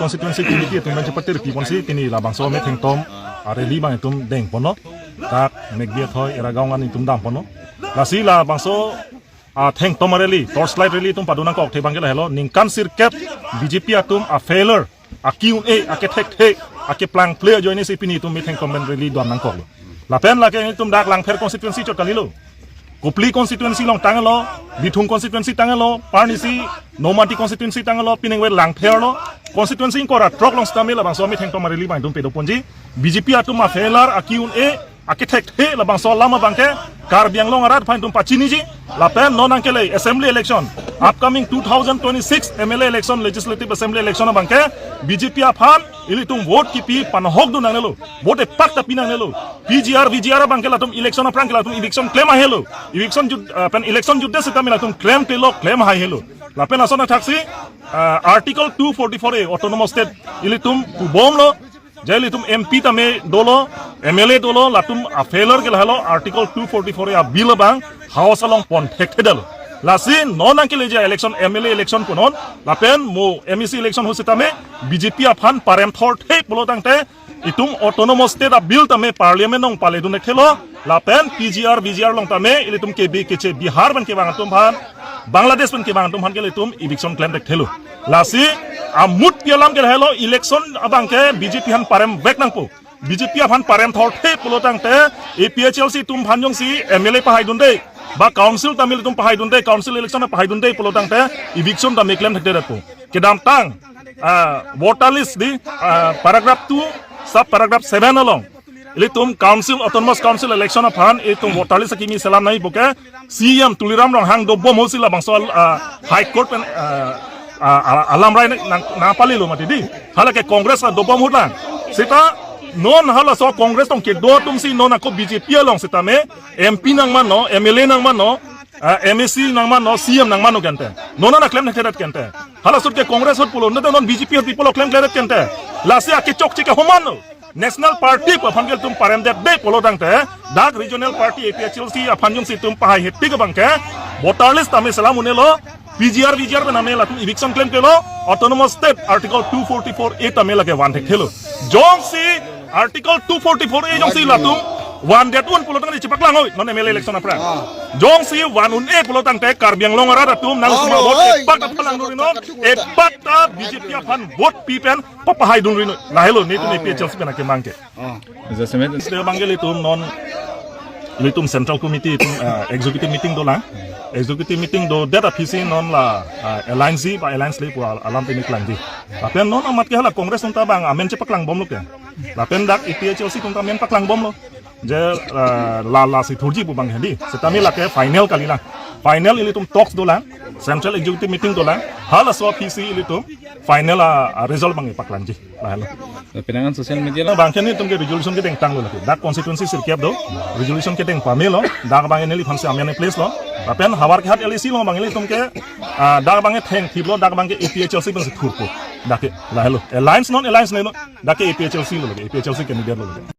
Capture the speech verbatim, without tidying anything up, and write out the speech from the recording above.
Constituency Committee atum pen chepatir pi ponsi pini labangso amethengtom a-rally abang itum dengponlo. Dak Megbi athoi Era Gaon an itum damponlo. Lasi labangso athengtom a-rally, torchlight rally itum pado nangkok athe abangke lahelo, ningkan sirkep B J P atum a-failure, aki un-e, akethekthe, akeplangple ajoinesi pini itum methengtom pen rally do nangkoklo. Lapen lake itum dak Langpher constituency chot kalilo. Kopili constituency along tanglo, Bithung constituency tanglo, parnisi Nomati constituency tanglo, piningve Langpher lo. Constituency ingkoi ra throk along sitame labangso amethengtom a-rally abang itum padoponji. B J P atum a-failure, aki un-e, akethekthe labangso alam abangke Karbi Anglong arat aphan itum pachiniji. Lapen non nangkele assembly election, upcoming two thousand twenty-six M L A election, Legislative Assembly election abangke B J P aphan ilitum vote kipi panhokdun nangnelo. Vote epak ta pi nangnelo. P G R, V G R abangke latum election aphrang ke latum eviction klem haihelo. Eviction jut, ah, pen election jutdet sitame latum klemklelo, klem haihelo. Lapen lason athaksi, ah, Article two forty-four A Autonomous State ilitum kubomlo. Je ilitum M P tame dolo, M L A dolo, latum a-failure ke lahelo Article two forty-four A a-bill abang House along pon thekthedetlo. Lasi non nangkeleji election, M L A election punon, lapen mo M A C election ahut sitame B J P aphan parem thorthe pulo tangte itum Autonomous State a-bill tame Parliament along paledun thekthelo. Lapen P G R, V G R along tame ilitum kebe keche Bihar pen kevang atum aphan, Bangladesh pen kevang atum aphan ke ilitum eviction klem thekthelo. Lasi amutpi alam ke lahelo, election abangke B J P aphan paremvek nangpo. B J P aphan parem thorthe pulo tangte A P H L C atum aphan jongsi M L A pahaidunde, ba council tame ilitum pahaidunde, council election pahaidunde pulo tangte eviction tame klem thekthedetpo. Kedamtang, ah, voter list di, ah, paragraph two, sub paragraph seven along ilitum council, Autonomous Council election aphan ilitum voter list akimi selam nangji pu ke C E M Tuliram Ronghang dobom ahutsi labangso, ah, High Court pen, ah, ah, ah, alam rai nang, nangpalelo mati di. Hala ke Congress adobom ahut lang. Seta non halaso Congress tong kedo atumsi non ako B J P along sitame M P nangmanlo, M L A nangmanlo, ah, M A C nangmanlo, C E M nangmanlo kente. Non ana klem thekthedet kente. Hala ahut ke Congress ahut pulo, nonte non B J P ahut pi pulo klemkledet kente. Lasi akechokche ke homanlo. National Party pu aphan ke ilitum paremdetde pulo tangte, dak regional party A P H L C aphan jongsi itum pahaihe tik abangke voter list tame selam un-elo, P G R, V G R pen tame latum eviction klemklelo, Autonomous State Article two forty-four A tame lake van thekthelo. Jongsi Article two forty-four A jongsi latum vandet un pulo tangte chepaklang oi, non M L A election aphrang. Jongsi van un-e pulo tangte Karbi Anglong arat atum nang suma vote epak ta palangdunri non, epak ta B J P aphan vote pi pen papahaidunri non. Lahelo nelitum A P H L C pen akemang ke. Jasemet. Sida abangke ilitum non, ilitum Central Committee itum, ah, executive meeting dolang. Executive meeting dodet aphisi non la, ah, alliance ba alliance le pu alam tame klangji. Lapen non amat ke hala Congress atum ta bang amen chepaklangbomlo ke. Lapen dak A P H L C atum ta amen paklangbomlo. Je, ah, la lasi thurji pu bang hedi. Sitame lake final kalilang. Final ilitum talks dolang. Central executive meeting dolang. Halaso aphisi ilitum final, ah, ah, result bang paklangji. Lahelo. Penang social media la. Bangke nelitum ke resolution kedengtanglo lake. Dak constituency sirkep do. Resolution kedeng pamelo. Dak bangke neliphansi amen place lo. Lapen havar kehat L A C along bang ilitum ke, ah, dak bangke thengthiplo, dak bangke A P H L C pensi thurpo. Dak ke lahelo. Alliance non alliance le non. Dak ke A P H L C lo lake. A P H L C candidate lo lake.